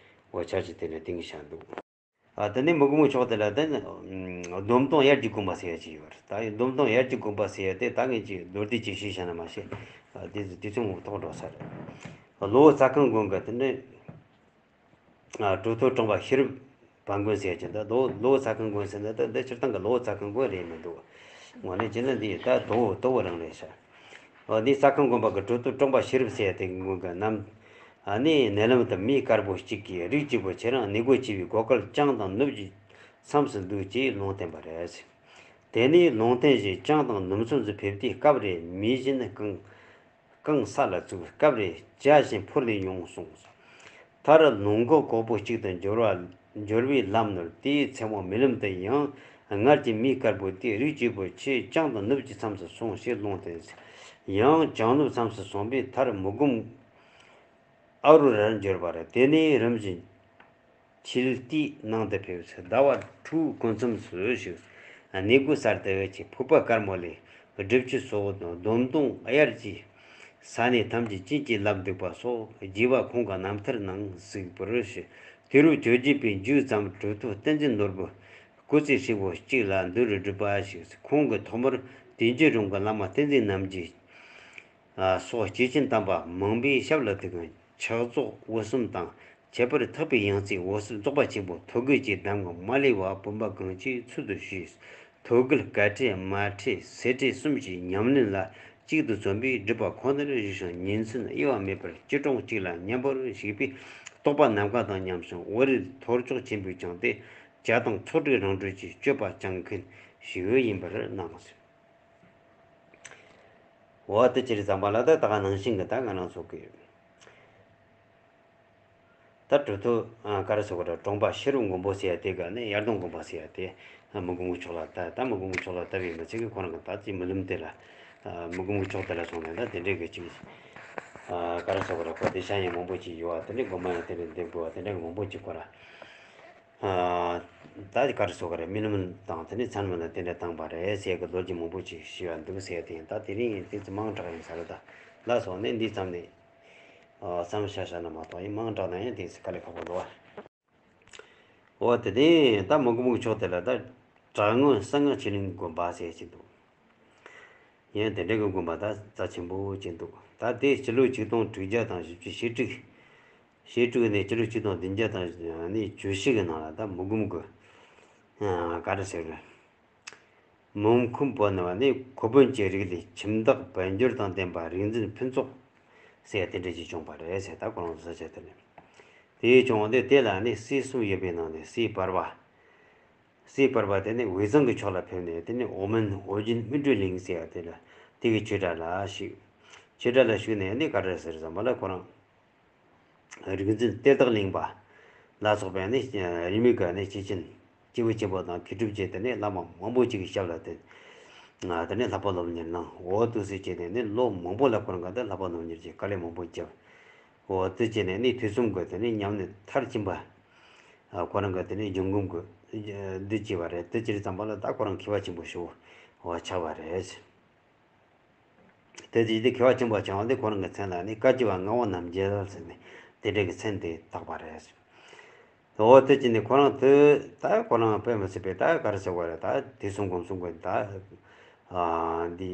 འོ་འཆར་གཞི་དེ་ལ་གཏིང་ཤར་འདུག་ཨ་དེ་ནི་མུ་གུམ་གྱི་ཕྱོགས་དེ་ལ་དེ་ནི་ཨ་སྡོམ་སྟོང་དབྱར་གྱི་དགོན་པ་ཟེར་ཡ་ཅིག་ཡོད་རེད། ད་སྡོམ་སྟོང་དབྱར་གྱི་དགོན་པ་ཟེར་ཡ་དེ་ད་ངས་ཅིག་མདོར་བསྡུས་ཅིག་ཞུས་བཞག་ན་མ་ཤེས། ཨ་དེ་དུས་ཚོད་ཐོག་འགྲོ་ས་རེད། གློ་བོ་རྩ་ཁང་དགོན་གི་དེ་ནི། ཨ་གྲུབ་ཐོབ་གྲོང་པ་ཤེས་རབ་བན་དགོན་ཟེར་གྱི་འདུག་གློ་བོ་རྩ་ཁང་དགོན་ཟེར་ན་ད་འདི་སྤྱིར་བཏང་གི་གློ་བོ་རྩ་ཁང་དགོན་རེད་མི་འདུག་དངོས་གནས་བྱས་ན་འདི་ད་དོ་བོ་དོ་བོ་རང་རེད་ཤག་འོ་འདི་རྩ་ཁང་དགོན་པ་གི་གྲུབ་ཐོབ་གྲོང་པ་ཤེས་རབ་ཟེར་ཡ་དེ་གི་དགོན་གི་རྣམ། ཨ་ནི་མནལ་ལམ་དུ་མི་དཀར་པོ་གཅིག་གིས་རིགས་གཅིག་པུ་ཁྱེད་རང་གནས་སྒོ་ཕྱེ་བའི་སྒོ་ཁར་བྱང་དང་ནུབ་ཀྱི་མཚམས་སུ་འདུག་ཅེས་ལུང་བསྟན་པ་རེད། དེ་ནས་ལུང་བསྟན་བཞིན་བྱང་དང་ནུབ་མཚམས་སུ་ཕེབས་དུས་སྐབས་རེ་མི་བཞིན་གང་གང་ས་ལ་བཙུགས། སྐབས་རེ་བྱ་བཞིན་འཕུར་ནས་ཡོང་གསུངས། མཐར་ལུང་གོག་གོག་པོ་གཅིག་ཏུ་འགྱུར་བ་འགྱུར་བའི་ལམ་ནོར། དེའི་མཚན་མོ་རྨི་ལམ་དུ་ཡང་སྔར་གྱི་མིའི་དཀར་པོ་དེས་རིགས་གཅིག་པུ་ཁྱེད་བྱང་དང་ནུབ་ཀྱི་མཚམས་སུ་སོང་ཞེས་ལུང་བསྟན། ཡང་བྱང་ནུབ་མཚམས་སུ་སོང་པས་མཐར་མུ་གུམ་ཨ་རུ་རར་འབྱོར་བ་རེད། དེ་ནས་རིམ་བཞིན་ཆིལ་ཏིའི་ནང་དུ་ཕེབས། ཟླ་བ་དྲུག་གོ་མཚམས་སུ་བཞུགས། གནས་སྒོ་གསར་དུ་ཕྱེ། ཕུག་པ་དཀར་མོ་ལས་སྒྲུབ་ཆུ་སོགས་དང་སྡོམ་སྟོང་དབྱར་གྱི་ས་གནས་ཐམས་ཅད་བྱིན་གྱིས་བརླབས་འདུག་པ་སོགས་རྒྱས་པ་ཁོང་གི་རྣམ་ཐར་ནང་གཟིགས་པར་ཞུ། དུས་རབས་བཅོ་བརྒྱད་པའི་མཇུག་ཙམ་གྲུབ་ཐོབ་བསྟན་འཛིན་ནོར་བུ་སྐུ་ཚེ་ཧྲིལ་པོ་གཅིག་ལ་འདུལ་བར་བསྒྲུབས་པ་ཞིག། ཁོང་གིས་ཐོག་མར་དུས་འགྱུར་རང་གི་བླ་མ་བསྟན་འཛིན་རྣམ་རྒྱལ་སོགས་སྐྱེས་ཆེན་དམ་པ་མང་པོའི་ཞབས་ལ་ཐུག་གམ་ཕྱག་རྫོགས་འོད་གསུམ་དང་། ཁྱད་པར་འཕགས་པའི་ཡང་རྩེ་འོད་གསལ་རྫོགས་པ་ཆེན་པོ་ཐོད་རྒལ་གྱི་གདམས་ངག་མ་ལུས་པ་བུམ་པ་གང་ཅིའི་ཚུལ་དུ་ཞུས། ཐོད་རྒལ་དཀའ་འཕྲད་མ་འཕྲད་ཟད་འཕྲད་གསུམ་གྱི་ཉམས་ལེན་ལ་གཅིག་ཏུ་བརྩོན་པས་སྒྲུབ་པ་ཁོ་ནར་གཞིགས་ཤིང་ཉིན་མཚན་དབྱེ་བ་མེད་པར་སྐྱིལ་ཀྲུང་གཅིག་ལ་མཉམ་པར་གཤེགས་པས་རྟོགས་པ་ནམ་མཁའ་དང་མཉམ་ཞིང་འོད་རིས་ཐོར་ཅོག་ཆེན་པོས་བཅིངས་ཏེ་བྱ་དང་ཚོགས་དྲུག་རང་གྲོལ་གྱི་སྤྱོད་པ་སྦྱང་མཁན་ཞིག་ཡིན་པར་སྣང་ཟེར། འོ་དེ་ཅི་རེད་ཙམ་པ་ལ་ད་ད་ག་ནང་བཞིན་གྱི་ད་ང་རང་ཚོ་གི་ད་གྲུབ་ཐོབ་ཨ་ག་རེ་ཟེར་དགོས་རེད། གྲོང་པ་ཤེས་རབ་མགོན་པོ་ཟེར་ཡ་དེ་ག་ནས་ཡར་ལྡོང་དགོན་པ་ཟེར་ཡ་དེ་མུ་གུམ་གྱི་ཕྱོགས་ལ་ད་ད་མུ་གུམ་གྱི་ཕྱོགས་ལ་ལྟ་བའི་མི་ཚེ་གི་ཁོ་རང་གི་ད་ཅི་རྨི་ལམ་དེ་ལ་མུ་གུམ་གྱི་ཕྱོགས་དེ་ལ་སོང་ནས་ད་དེ་འདྲའི་གི་ཅིག་ཨ་ག་རེ་ཟེར་དགོས་རེད། ཁོ་དེ་ཤ་ཡང་མང་པོ་ཅིག་ཡོད་བ། དེ་འདྲའི་དགོན་པ་ཡང་དེ་འདྲའི་འདེབས་དགོས་བ། དེ་འདྲའི་གི་མང་པོ་ཅིག་ཁོ་ར། ཨ་ད་ག་རེ་ཟེར་དགོས་རེད། རྨི་ལམ་དང་དེ་ནས་མཚན་མོ་ལ་དེ་འདྲ་བཏང་པ་རེད་ཟེར་གི་ལོ་རྒྱུས་མང་པོ་ཅིག་ཞུས་པ་འདུག་ཟེར་དེ་ཡིན། ད་དེ་རིང་ཡིན་དེ་ཚོ་མང་དྲགས་ཡིན་ས་རེད། ད་ལ་སོང་ནས་འདི་ཙམ་ནས་ཨ་བསམ་བཞག་བཞག་ན་མ་གཏོགས་ཡིན་མང་དྲགས་ན་ཡང་དེ་ཚོ་དཀའ་ལས་ཁག་པོ་འདུག་བ། འོ་དེ་ནས་ད་མུ་གུ་མུ་གུ་ཕྱོགས་དེ་ལ་ད་བྲག་སྔོན་གསང་སྔགས་ཆོས་གླིང་དགོན་པ་ཟེར་གྱི་འདུག་ཡང་དེ་འདྲ་གི་དགོན་པ་ད་རྩ་ཆེན་པོ་ཅིག་འདུག་ད་དེ་སྤྱི་ལོ་ཆིག་སྟོང་དྲུག་བརྒྱ་དང་བཞི་བཅུ་ཞེ་དྲུག་ཞེ་དྲུག་ནས་སྤྱི་ལོ་ཆིག་སྟོང་བདུན་བརྒྱ་དང་ནས་བཅུ་བཞི་གི་ནང་ལ་ད་མུ་གུམ་གི་ག་རེ་ཟེར། མུམ་ཁུམ་པོ་ནི་བ་ནི་ཁོ་བོན་གྱི་རིགས་ལས་ཁྱིམ་བདག་དཔལ་འབྱོར་དང་ལྡན་པ་རིག་འཛིན་ཕུན་ཚོགས་ཟེར་དེ་འདྲ་ཞིག་བྱུང་བ་རེད་ཟེར། ད་ཁོ་རང་ཚོ་ས་ཆ་དེ་ནས་དེ་བྱུང་བ་འདི་དེ་ལ་ནི་སྲས་གསུམ་ཡོད་པའི་ནང་ནས་སྲས་བར་པ། སྲས་བར་པ་དེ་ནི་དབུས་གཙང་གི་ཕྱོགས་ལ་ཕེབས་ནས་དེ་ནི་ཨོ་མོན་ཨོ་རྒྱན་སྨིན་གྲོལ་གླིང་ཟེར་བ་དེ་ལ་དེ་གི་ཆོས་གྲྭ་ལ་ཞུགས། ཆོས་གྲྭ་ལ་ཞུགས་ནས་ནི་ག་རེ་ཟེར་ཙམ་པ་ལ་ཁོ་རང་རིག་འཛིན་གཏེར་བདག་གླིང་པ་ལ་སོགས་པའི་ནི་རིས་མེད་ཀྱི་ནི་སྐྱེས་ཆེན་སྐྱེས་བུ་ཆེན་པོ་དང་མཁས་གྲུབ་ཀྱི་དེ་ནི་བླ་མ་མང་པོ་ཅིག་གི་ཞབས་ལ་དེ་དེ་ནི་བསླབ་པ་སློབ་གཉེར་གནང་། འོ་དུས་སུ་བྱས་ནས་ནི་ལོ་མང་པོ་ལ་ཁོ་རང་ག་དེ་བསླབ་པ་སློབ་གཉེར་གྱི་དཀའ་ལས་མང་པོ་བརྒྱབ། འོ་དེ་བྱས་ནས་ནི་དུས་གསུམ་གྱི་དེ་ནི་ཉམས་ལེན་མཐར་ཕྱིན་པ། ཨ་ཁོ་རང་གི་དེ་ནས་འབྱུང་ཁུངས་ཀྱི་འདི་བྱས་པ་རེད། དེ་བྱས་ཙམ་པ་ལ་ད་ཁོ་རང་མཁས་པ་ཆེན་པོ་ཞིག་བ་ཆགས་པ་རེད། དེ་དེ་དེ་མཁས་པ་ཆེན་པོ་ཆགས་པ་འདི་ཁོ་རང་གི་མཚན་ལ་ནི་བཀའ་བརྒྱུད་པ་ངག་དབང་རྣམ་རྒྱལ་ཟེར་ནས་དེ་འདྲ་གི་མཚན་དེ་བཏགས་པ་རེད། འོ་དེ་བྱས་ནས་ཁོ་རང་དེ་ད་ཁོ་རང་དཔེ་མི་སྲིད་པའི་ད་ག་རེ་ཟེར་བ་རེད། ད་དུས་གསུམ་སྒོམ་གསུམ་གྱི་ད་ཨ་འདི་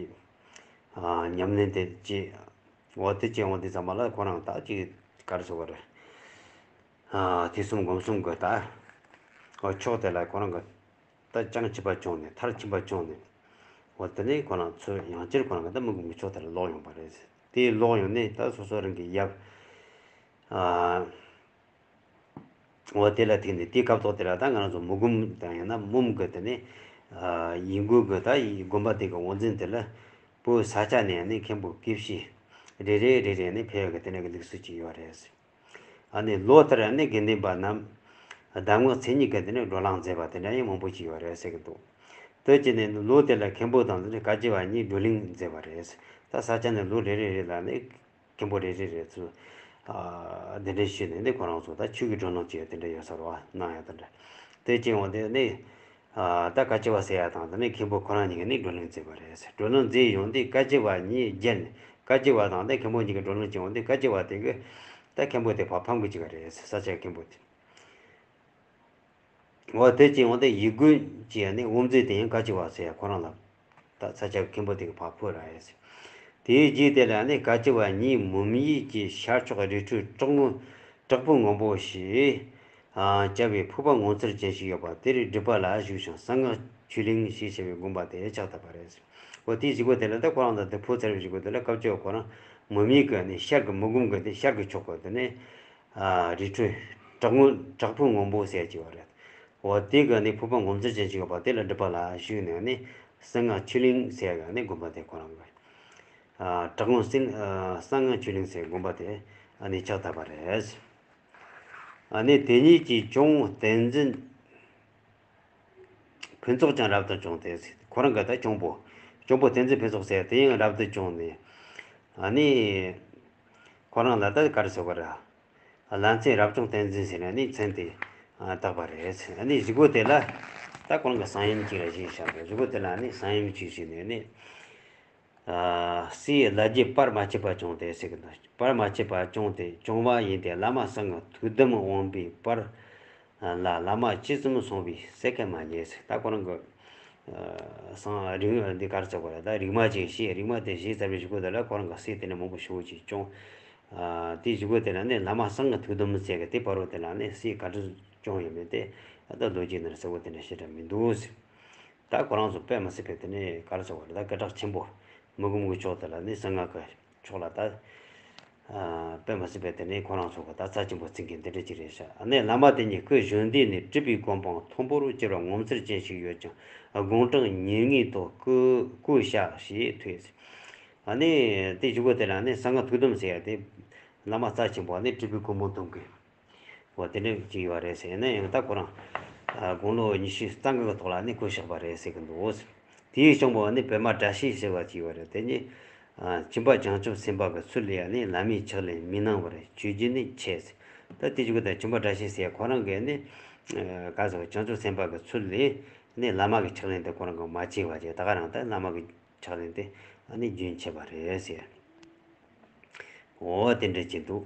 ཨ་ཉམས་ལེན་དེ་བྱས། འོ་དེ་བྱས་འོང་དུས་ཙམ་པ་ལ་ཁོ་རང་ད་ཅིག་ག་རེ་ཟེར་བ་རེད། ཨ་དུས་གསུམ་སྒོམ་གསུམ་གྱི་ད་འོ་ཕྱོགས་དེ་ལ་ཁོ་རང་གི་ད་བྱང་ཆུབ་པ་བྱུང་ནས་མཐར་ཕྱིན་པ་བྱུང་ནས། འོ་དེ་ནས་ཁོ་རང་ཚོ་ཡང་བསྐྱར་ཁོ་རང་གི་ད་མུ་གུམ་གྱི་ཕྱོགས་དེ་ལ་ལོག་ཡོང་བ་རེད། དེ་ལོག་ཡོང་ནས་ད་སོ་སོ་རང་གི་ཡབ་ཨ་འོ་དེ་ལ་ཐུག་ནས་དེའི་སྐབས་ཐོག་དེ་ལ་ད་ང་རང་ཚོ་མུ་གུམ་དང་ཡང་ན་མུམ་གི་དེ་ནས་ཨ་ཡིན་དགོས་གི་ད་དགོན་པ་དེ་གི་དབུ་འཛིན་དེ་ལ། བོད་ས་ཆ་ནས་ནི་མཁན་པོ་དགེ་བཤེས་རེ་རེ་རེ་རེ་ནི་ཕེབས་ཡོད་གི་དེ་འདྲ་གི་ལུགས་སྲོལ་ཅིག་ཡོད་རེད། ཨ་ནི་ལོ་ལྟར་ནི་དགེ་འདུན་པ་རྣམས་གདམས་ངག་མཚན་ཉིད་ཀྱི་དེ་ནི་བགྲོ་གླེང་མཛད་པ་དེ་འདྲ་ཡང་མང་པོ་ཅིག་ཡོད་རེད་ཟེར་གི་འདུག་དེ་བྱས་ནས་ལོ་དེ་ལ་མཁན་པོ་དང་དེ་ནི་བཀའ་བརྒྱུད་པ་གཉིས་བགྲོ་གླེང་མཛད་པ་རེད། ད་ས་ཆ་ནས་ལོ་རེ་རེ་རེ་ལ་ནི་མཁན་པོ་རེ་རེ་རེ་ཚོས་ཨ་གདན་འདྲེན་ཞུས་ནས་ནི་ཁོ་རང་ཚོ་ད་ཆོས་ཀྱི་བགྲོ་གླེང་བྱས་ཡོད་དེ་འདྲ་ཡོད་ས་རེད་བ། གནང་ཡོད་དེ་འདྲ། དེ་བྱས་འོང་དེ་ནི་ཨ་ད་བཀའ་བརྒྱུད་པ་ཟེར་ཡ་དང་དེ་ནི་མཁན་པོ་ཁོ་རང་གཉིས་ཀྱིས་ནི་བགྲོ་གླེང་མཛད་པ་རེད། བགྲོ་གླེང་མཛད་ཡོང་དུས་བཀའ་བརྒྱུད་པ་གཉིས་བརྒྱད་ནས་བཀའ་བརྒྱུད་པ་དང་དེ་མཁན་པོ་གཉིས་ཀྱིས་བགྲོ་གླེང་བྱས་འོང་དུས་བཀའ་བརྒྱུད་པ་དེ་གིས་ད་མཁན་པོ་དེ་ཕར་ཕམ་གི་བཅུག་ག་རེད། ས་ཆའི་མཁན་པོ་དེ། འོ་དེ་བྱས་འོང་དེ་ཡིད་དགོན་གྱི་ནི་དབུ་མཛད་དེ་ཡང་བཀའ་བརྒྱུད་པ་ཟེར་ཡ་ཁོ་རང་ལ། ད་ས་ཆ་མཁན་པོ་དེ་གིས་ཕར་ཕུད་ར་ཡོད་ཟེར། དེའི་རྗེས་དེ་ལ་ནི་བཀའ་བརྒྱུད་པ་གཉིས་མུམ་ཡིག་གི་ཤར་ཕྱོགས་རི་ཁྲོད་བྲག་སྔོན་བྲག་ཕུག་སྔོན་པོ་ཞེས་བྱ་བའི་ཕུག་པ་ངོ་མཚར་ཅན་ཞིག་ཡོད་པ་དེར་སྒྲུབ་པ་ལ་བཞུགས་ཤིང་གསང་སྔགས་ཆོས་གླིང་ཞེས་བྱ་བའི་དགོན་པ་དེ་ཕྱག་བཏབ་པ་རེད་ཟེར། འོ་དེའི་གཞུག་གུ་དེ་ལ་ད་ཁོ་རང་ད་དེ་ཕུད་ཚར་བའི་གཞུག་གུ་དེ་ལ་བཀའ་བརྒྱུད་པ་ཁོ་རང་མུམ་ཡིག་གི་ནི་ཤར་གི་མུ་གུམ་གི་དེ་ཤར་གི་ཕྱོགས་གི་དེ་ནི། ཨ་རི་ཁྲོད་བྲག་སྔོན་བྲག་ཕུག་སྔོན་པོ་ཟེར་གྱི་ཡོད་རེད། འོ་དེ་གི་ནི་ཕུག་པ་ངོ་མཚར་ཅན་ཞིག་ཡོད་པ་དེ་ལ་སྒྲུབ་པ་ལ་བཞུགས་ནས་ནི་གསང་སྔགས་ཆོས་གླིང་ཟེར་གི་ནི་དགོན་པ་དེ་ཁོ་རང་གི་ཨ་བྲག་སྔོན་གསང་ཨ་གསང་སྔགས་ཆོས་གླིང་ཟེར་དགོན་པ་དེ་ཨ་ནི་ཕྱག་བཏབ་པ་རེད། ཨ་ནི་དེ་ཉིད་ཀྱི་གཅུང་བསྟན་འཛིན་ཕུན་ཚོགས་ཀྱང་རབ་ཏུ་བྱུང་སྟེ། ཁོ་རང་གི་ད་གཅུང་པོ། གཅུང་པོ་བསྟན་འཛིན་ཕུན་ཚོགས་ཟེར་དེ་ཡང་རབ་ཏུ་བྱུང་ནས། ཨ་ནི། ཁོ་རང་ལ་ད་ག་རེ་ཟེར་བ་རེད། ལ་མཚན་རབ་བྱུང་བསྟན་འཛིན་ཟེར་ནས་ནི་མཚན་དེ་བཏགས་པ་རེད། ཨ་ནི་གཞུག་གུ་དེ་ལ། ད་ཁོ་རང་གི་གསང་ཡུམ་གཅིག་ལ་བཞེས་བཞག་པ་རེད། གཞུག་གུ་དེ་ལ་ནི་གསང་ཡུམ་གཅིག་བཞེས་ནས་ནི། ཨ་སྲས་ལ་རྒྱས་པར་མ་ཆད་པ་བྱུང་སྟེ་ཟེར་གི་འདུག་པར་མ་ཆད་པ་བྱུང་སྟེ་བྱུང་བ་ཡིན་ཏེ། བླ་མ་གསང་སྔགས་ཐུགས་དམ་དབང་པོའི་བར་ལ་བླ་མ་ཇི་ཙམ་སོང་བའི་གསལ་ཁ་མ་རྙེད་ཟེར། ད་ཁོ་རང་གི་ཨ་གསང་རིག་འདི་ག་རེ་ཟེར་དགོས་རེད། ད་རིག་མ་ཅིག་ཤེས། རིག་མ་དེ་ཤེས་ཚར་བའི་གཞུག་གུ་དེ་ལ་ཁོ་རང་གི་སྲས་དེ་ནས་མང་པོ་ཞེ་པོ་ཅིག་བྱུང་། ཨ་དེའི་གཞུག་གུ་དེ་ལ་ནི་བླ་མ་གསང་སྔགས་ཐུགས་དམ་ཟེར་གི་དེ་བར་དུ་དེ་ལ་ནི་སྲས་ག་འདྲ་བྱུང་ཡོད་མེད་དེ་ད་ལོ་རྒྱུས་ནང་གསལ་པོ་དེ་འདྲ་བཤད་གྲབས་མི་འདུག་ཟེར། ད་ཁོ་རང་ཚོ་དཔེ་མི་སྲིད་པའི་དེ་ནས་ག་རེ་ཟེར་བ་རེད། ད་སྐད་གྲགས་ཆེན་པོ་མུ་གུམ་གྱི་ཕྱོགས་དེ་ལ་ནི་གསང་སྔགས་ཀྱི་ཕྱོགས་ལ་ད་ཨ་དཔེ་མི་སྲིད་པའི་དེ་ནས་ཁོ་རང་ཚོ་གི་ད་རྩ་ཆེན་པོ་བརྩི་མཁན་དེ་འདྲ་ཅིག་རེད་ཤག་ཨ་ནི་བླ་མ་དེ་ཉིད་སྐུ་གཞོན་དུས་ནས་སྤྲུལ་པའི་གོ་འཕང་མཐོན་པོར་གྱུར་པ་ངོ་མཚར་ཅན་ཞིག་ཡོད་ཀྱང་། དགུང་གྲངས་ཉེར་ལྔའི་ཐོག་སྐུ་སྐུ་གཤེགས་ཞེས་ཐོས། ཨ་ནི་དེའི་གཞུག་གུ་དེ་ལ་ནི་གསང་སྔགས་ཐུགས་དམ་ཟེར་ཡ་དེ་བླ་མ་རྩ་ཆེན་པོ་ནི་སྤྲུལ་པའི་གོ་འཕང་མཐོན་པོའི། འོ་དེ་འདྲ་ཅིག་ཡོད་རེད་ཟེར་ན་ཡང་ད་ཁོ་རང་ཨ་དགུང་ལོ་ཉི་ཤུ་རྩ་ལྔ་གི་ཐོག་ལ་ནི་སྐུ་གཤེགས་པ་རེད་ཟེར་གི་འདུག་དེའི་གཅུང་པོ་ནི་པདྨ་བཀྲ་ཤིས་ཟེར་བ་ཅིག་ཡོད་རེད། དེ་ནི་ཨ་སྦྱིན་པ་བྱང་ཆུབ་སེམས་དཔའ་གི་ཚུལ་ལས་ནི་བླ་མའི་ཕྱག་ལེན་མི་གནང་བར་ཆོས་བརྒྱུད་ནས་འཆད་ཟེར། ད་དེ་ཅིག་གི་ད་སྦྱིན་པ་བཀྲ་ཤིས་ཟེར་ཁོ་རང་གི་ནི་ཨ་ག་ཟེར་བྱང་ཆུབ་སེམས་དཔའ་གི་ཚུལ་ལས་ནི་བླ་མ་གི་ཕྱག་ལེན་དེ་ཁོ་རང་གི་མ་བྱས་པ་བྱས། ད་ག་རང་ད་བླ་མ་གི་ཕྱག་ལེན་དེ་ཨ་ནི་རྒྱུན་ཆད་པ་རེད་ཟེར། འོ་དེ་འདྲ་ཅིག་འདུག